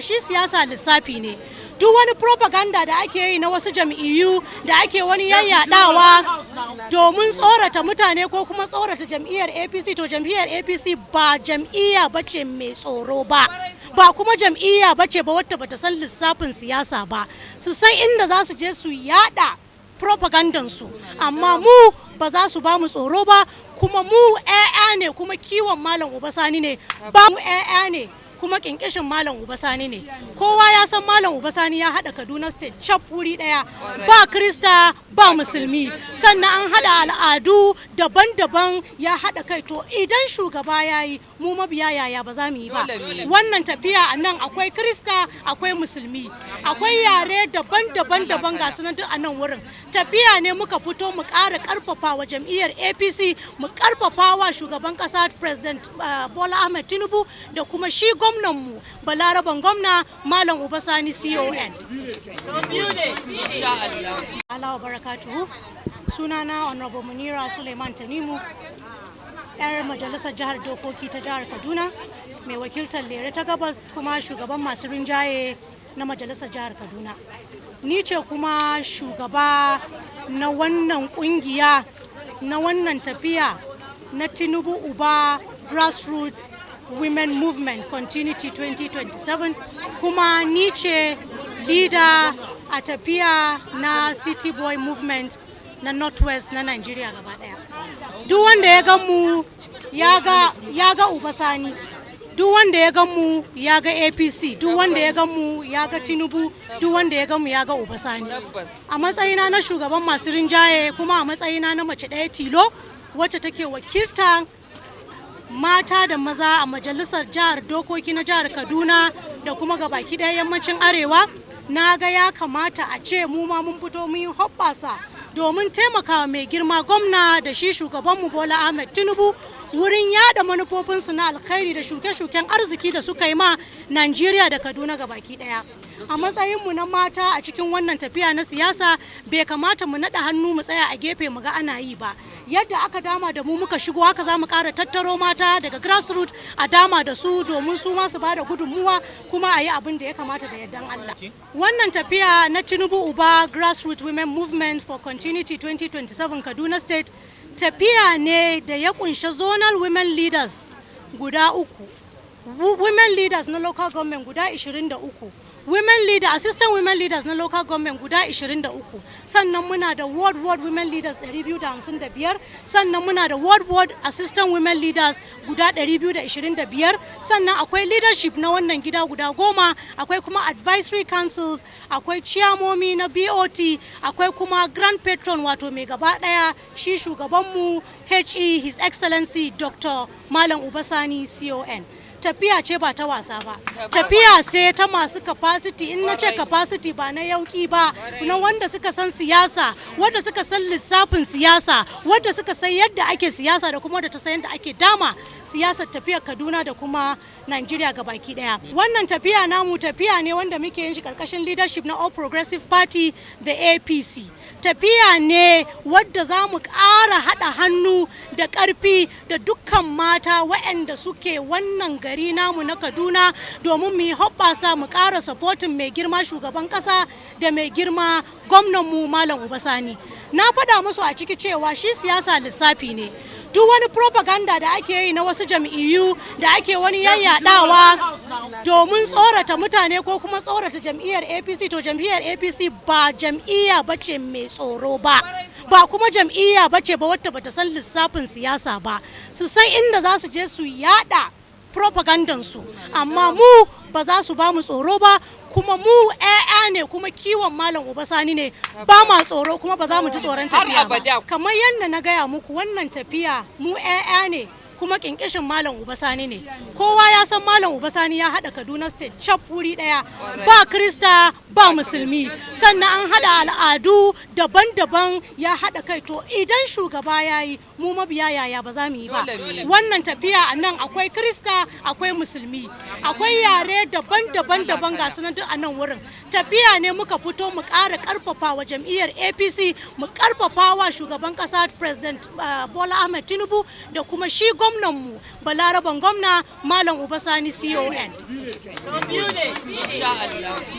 Shi siyasa lissafi ne. Duk wani propaganda da ake yi na wasu jam'iyyu da ake wani yayyadawa domin tsorata mutane ko kuma tsorata jam'iyyar APC, to jam'iyyar APC ba jam'iyya bace mai tsoro ba. Ba kuma jam'iyya bace ba wacce bata san lissafin siyasa ba. Su san inda za su je su yada propagandan su, amma mu ba za su ba mu tsoro ba. Kuma mu 'ya'ya ne, kuma kiwon Malam Uba Sani ne. Ba mu 'ya'ya ne, kuma kinkishin Malam Uba Sani ne. Kowa ya san Malam Uba Sani ya haɗa Kaduna State cap wuri ɗaya, ba Krista ba Musulmi, sannan an haɗa al'adu daban-daban, ya haɗa kai. To idan shugaba ya yi, mu mabiya yaya ba za mu yi ba? Wannan tafiya a nan akwai Krista, akwai Musulmi, akwai yare daban-daban daban, ga sunan duk a nan wurin. Tafiya ne muka fito mu ƙara ƙarfafa wa jam'iyyar APC, mu ƙarfafa wa shugaban ƙasa, President Bola Ahmed Tinubu, da kuma shi gwamnanmu, Balaraban gwamna, Malam Uba Sani CON. Allah wa barakatuhu. Sunana Honorable Munira Suleiman Tanimu, 'yar majalisar jihar dokoki ta jihar Kaduna mai wakiltar Lere ta Gabas, kuma shugaban masu rinjaye na majalisar jihar Kaduna. Ni ce kuma shugaba na wannan kungiya, na wannan tafiya na Tinubu Uba Grassroots Women Movement Continuity 2027, kuma ni ce leader a tafiya na City Boy Movement na Northwest na Nigeria gaba daya. Duk wanda ya gan mu ya ga Uba Sani, duk wanda ya gan mu ya ga APC, duk wanda ya gan mu ya ga Tinubu, duk wanda ya gan mu ya ga Uba Sani. A matsayina na shugaban masu rinjaye, kuma a matsayina na mace ɗaya tilo wacce take wakilta mata da maza a majalisar jihar dokoki na jihar Kaduna da kuma gabaki ɗaya yammacin Arewa, na ga ya kamata a ce mu ma mun fito mun yi hoɓɓasa domin taimakawa mai girma gwamna da shi shugabanmu Bola Ahmed Tinubu wurin yada manufofinsu na alkhairi da shuke-shuken arziki da suka yi ma Najeriya da Kaduna gabaki daya. A matsayinmu na mata a cikin wannan tafiya na siyasa, bai kamata mu naɗa hannu mu tsaya a gefe mu ga ana yi ba. Yadda aka dama da mu muka shigo, haka za mu ƙara tattaro mata daga grassroots a dama da su domin su ma su ba da gudunmuwa kuma a yi abin da ya kamata da yardan Allah. Wannan tafiya na Tinubu Uba Grassroots Women Movement for Continuity 2027 Kaduna State tafiya ne da ya kunshi zonal women leaders guda uku, women leaders na local government guda 23, women leader, assistant women leaders na local government guda 23, sannan muna da ward ward women leaders 255, sannan muna da ward ward assistant women leaders guda 225, sannan akwai leadership na wannan gida guda 10, akwai kuma advisory councils, akwai ciyamomi na BOT, akwai kuma grand patron, wato mai gaba daya, shi shugabanmu HE His Excellency Dr. Malam Uba Sani CON. Tafiya ce ba ta wasa ba, tafiya sai ta masu capacity. In na ce capacity, ba na yauki ba, na wanda suka san siyasa, wanda suka san lissafin siyasa, wanda suka san yadda ake siyasa, da kuma wanda ta san yadda ake dama siyasar tafiyar Kaduna da kuma Nigeria baki daya. Wannan tafiya namu tafiya ne wanda muke yin shi karkashin leadership na All Progressive Party da APC. Tafiya ne wadda za mu ƙara haɗa hannu da ƙarfi da dukkan mata waɗanda suke wannan gari namu na Kaduna domin mu yi hoɓɓasa mu ƙara supporting mai girma shugaban ƙasa da mai girma gwamnanmu Malam Uba Sani. Na faɗa musu a ciki cewa shi siyasa lissafi ne. Duk wani propaganda da ake yi na wasu jam'iyyu da ake wani yayyadawa domin tsorata mutane ko kuma tsorata jam'iyyar APC, to jam'iyyar APC ba jam'iyya bace mai tsoro ba, ba kuma jam'iyya bace ba wacce bata san lissafin siyasa ba. Su san inda za su je su yada propagandan su, amma mu ba za su ba mu tsoro ba. Kuma mu 'ya'ya ne, kuma kiwon Malam Uba Sani ne. Ba ma tsoro, kuma ba za mu ji tsoron tafiya ba. Kamar yadda na gaya muku, wannan tafiya mu 'ya'ya ne, kuma kinkishin Malam Uba Sani ne. Kowa ya san Malam Uba Sani ya haɗa Kaduna State cap wuri ɗaya, ba Krista ba Musulmi, sannan an haɗa al'adu daban-daban, ya haɗa kai. To idan shugaba ya yi, mu mabiya yaya ba za mu yi ba? Wannan tafiya a nan akwai Krista, akwai Musulmi, akwai yare daban-daban daban, ga sunan duk a nan wurin. Tafiya ne muka fito mu ƙara ƙarfafa wa jam'iyyar APC, mu ƙarfafa wa shugaban ƙasa, President Bola Ahmed Tinubu, da kuma shi gwamnanmu Balaraban gwamna, Malam Uba Sani. Na faɗa musu a ciki cewa shi siyasa lissafi ne. Gwamnanmu, Balaraban Gwamna, Malam Uba Sani CON. Insha Allah.